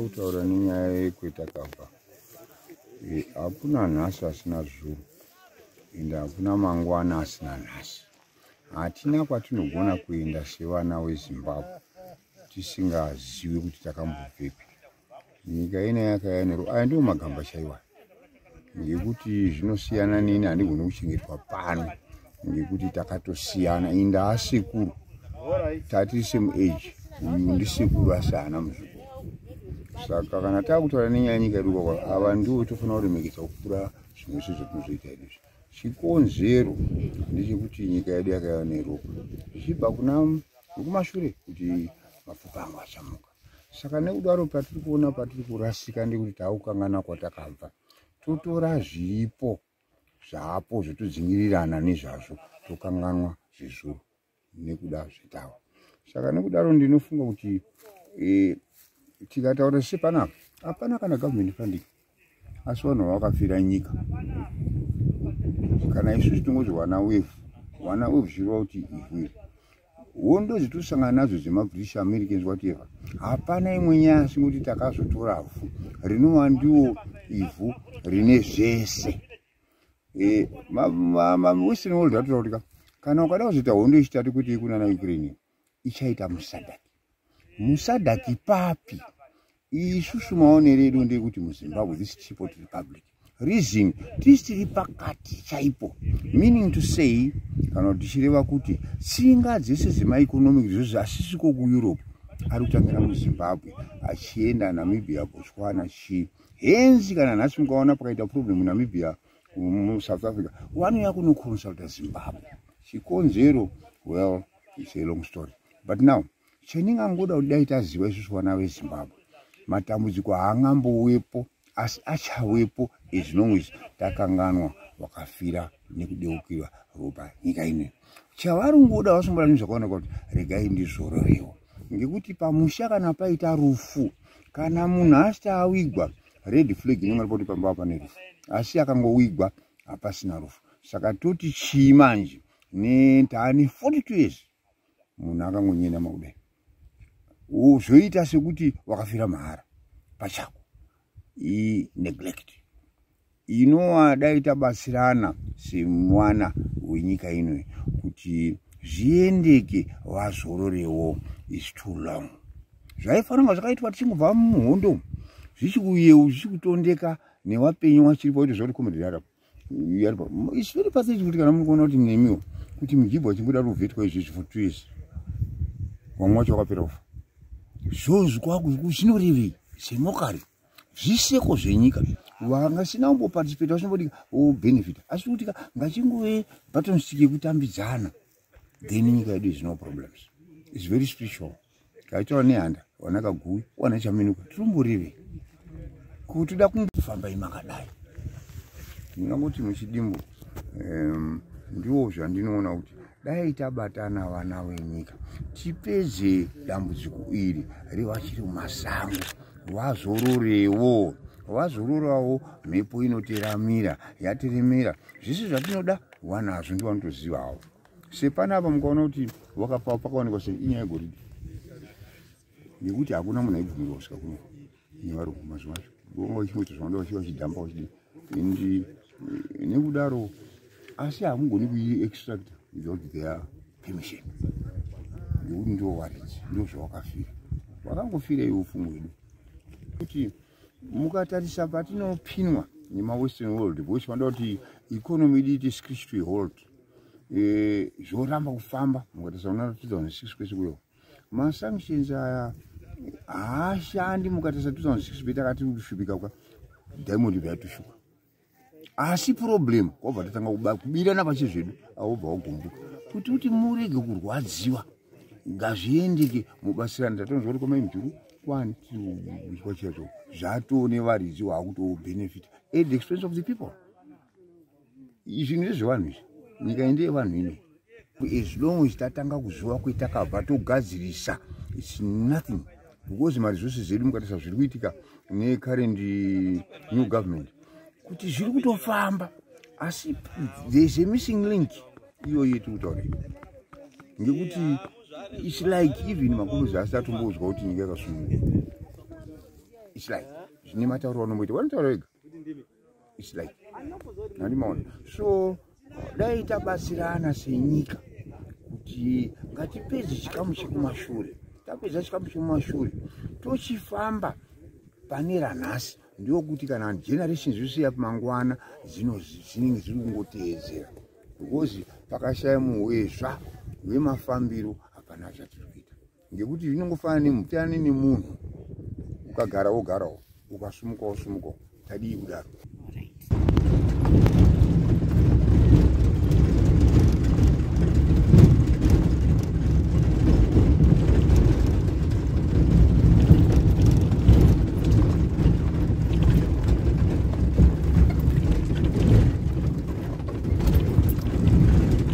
Kutaura nenyaya yekwetakabva, hakuna nhasi asina zuro, ende hakuna mangwana asina nhasi. Hatina kwatinogona kuenda sevana veZimbabwe tisingazivi kuti takambobvepi. Nyika ina yakayaniro aya ndiwo magamba chaiwa, ngekuti zvinosiyana neni, handigoni kuchengetwa pano ngekuti takatosiyana. Inda asekuru tati same age, uyu ndisekuru asi haana muzukuru. Saka kana taakutaura nenyaya yenyika yedu kwakwa, ava ndiwo tofanira kuremekedza kupfuura zvimwe zvese zvatinozoita izvi. Chikonzero ndechekuti nyika yedu yakaiva neropa zvichibva kuna nekumashure kuti mapfupa angu achamuka. Saka nekudaro patiri kuona patiri kurasika ndekuti taakukangana kwatakabva, totora zviripo zvapo zvotodzingirirana nezvazvo, tokanganwa zvezuro nekuda zvetawa. Saka nekudaro ndinofunga kuti tikataura sepanapa, hapana kana government funding, asi vanhu vavakafira nyika. Kana isusu tingoti wana wevhu, wana wevhu, zvireva kuti ivhu iri, hondo dzitosangana nadzo dzemaBritish, Americans, whatever, hapana imwe nyaya asi ngekuti takazotora vhu rinova ndiwo ivhu rine zvese. Western world atotaura kuti kana ukada kuzoita hondo yechitatu kuti kunana Ukraine, ichaita muSADC. MuSADC papi? Isusu maonero edu ndekuti muZimbabwe, this Teapot Republic, reason tisi tiri pakati chaipo, meaning to say, kana kuti tichireva kuti tsinga dzese dzemaeconomic resources asisiko kuEurope ari kutangira muZimbabwe achienda Namibia, Botswana, chii. Hence kana nhasi mukaona pakaita problem muNamibia, muSouth Africa, vanouya kunoconsulta Zimbabwe. Chikonzero, well, it's a long story, but now chendingangoda kuti dai taziva isusu vana veZimbabwe, matambudziko haangambowepo asi achawepo as long as takanganwa wakafira nekudeukirwa ropa nyika ino. Chavarungoda vasomboda zvinhu zvakaoneka kuti regai ndizvororewo, ngekuti pamusha kana paita rufu, kana munhu asati awigwa, red flag inonga kuti pamba pane rufu, asi akangowigwa hapasina rufu. Saka toti chii manje netaane 42 years munhu akangonyena makudai, zvoita sekuti wakafira mahara pachako? Ineglect inova dai tabatsirana semwana wenyika ino kuti zviendeke, vazororewo. Is too long. Zvaifanira kunga zvakaitwa tichingobva muhondo, zvichikuyeu, zvichikutondeka newapenyu wachiripo kuti zvoti comrade yarapo. It's very pathetic kuti kana muri kuona kuti nemiwo kuti mujibwa uchingoda kuvhetwa izvezvi for 2 years, vamwe wacho wakapera kufa, zvozvi zvinorevei semokari? Zviseko zvenyika vangasina kumboparticipata, vasimbodika wobenefita, asi kuti ngachingove button stick yekutambidzana, then nyika yedu is no problems. Is very spiritual. Kaitaura nehanda, wana kaguwi, wana chaminuka, tiromboreve kuti toda kungofamba imakadai. Ndingangoti muchidimbu, ndiwo zvandinoona kuti dai tabatana vana venyika tipedze dambudziko iri revachiri mumasango, vazororewo, vazororawo. Mhepo inoteramira yateremera, zvese zvatinoda wanazvo, ndivanotozivawo. Sepanapa mukaona kuti wakapa pakaonekwa sei inyaya yegoridhe, nekuti hakuna munhu aibvumirwa kusvika kuno nevarungu mazuva acho, vonga vachingoita zvavanoda, vachiva vachidhamba, vachidii. And nekudaro asi hamugoni kuiextract without their permission, ngekuti ndo varidzi, ndo zvawakafira, wakangofira iwe upfumi hwedu. Kuti mukatarisa patinopinwa nemawestern world, because vanoda kuti economy idi iti screech to a halt, zvoramba kufamba. Mukatarisa kuna 2006 kwese kuyo, masanctions aya haashandi. Mukatarisa 2006 petakati kushupika kwa diamond yatushuka, asi problem wabva tatanga kubirana pachezvedu, awobva wagumbuka kuti murege kurwadziwa, ngazviendeke mubatsirani. Tatonzwa kuti kwamai Mujuru kwani kwachacho zvatone varidzi waakutobenefit at the expense of the people. Zvinhu ndezvevanhu izvi, nyika iyi ndeyevanhu ino. As long as tatanga kuziva kwetakabva, togadzirisa, it's nothing, because maresources edu, mukatarisa zviri kuitika necurrent new government, kuti zviri kutofamba, asi there is a missing link iyoyo yetiri kutaura, ngekuti it's like even makuruzi asi atomboudzwa kuti nyika yakasununguka. It's like zvine matauro anomboita, vanotaura vega. It's like handimaona. So dai tabatsirana senyika kuti ngatipedze chikamu chekumashure. Tapedza chikamu chekumashure, tochifamba pane ranhasi. Ndokuti kana generation zvisiya mangwana dzinenge dziri kungoteedzera, because pakashaya muhwezva wemafambiro, hapana zvatiri kuita, ngekuti zvinongofanana nemutane nemunhu. Ukagara wogarawo, ukasumuka wosumukawo. Tadii kudaro?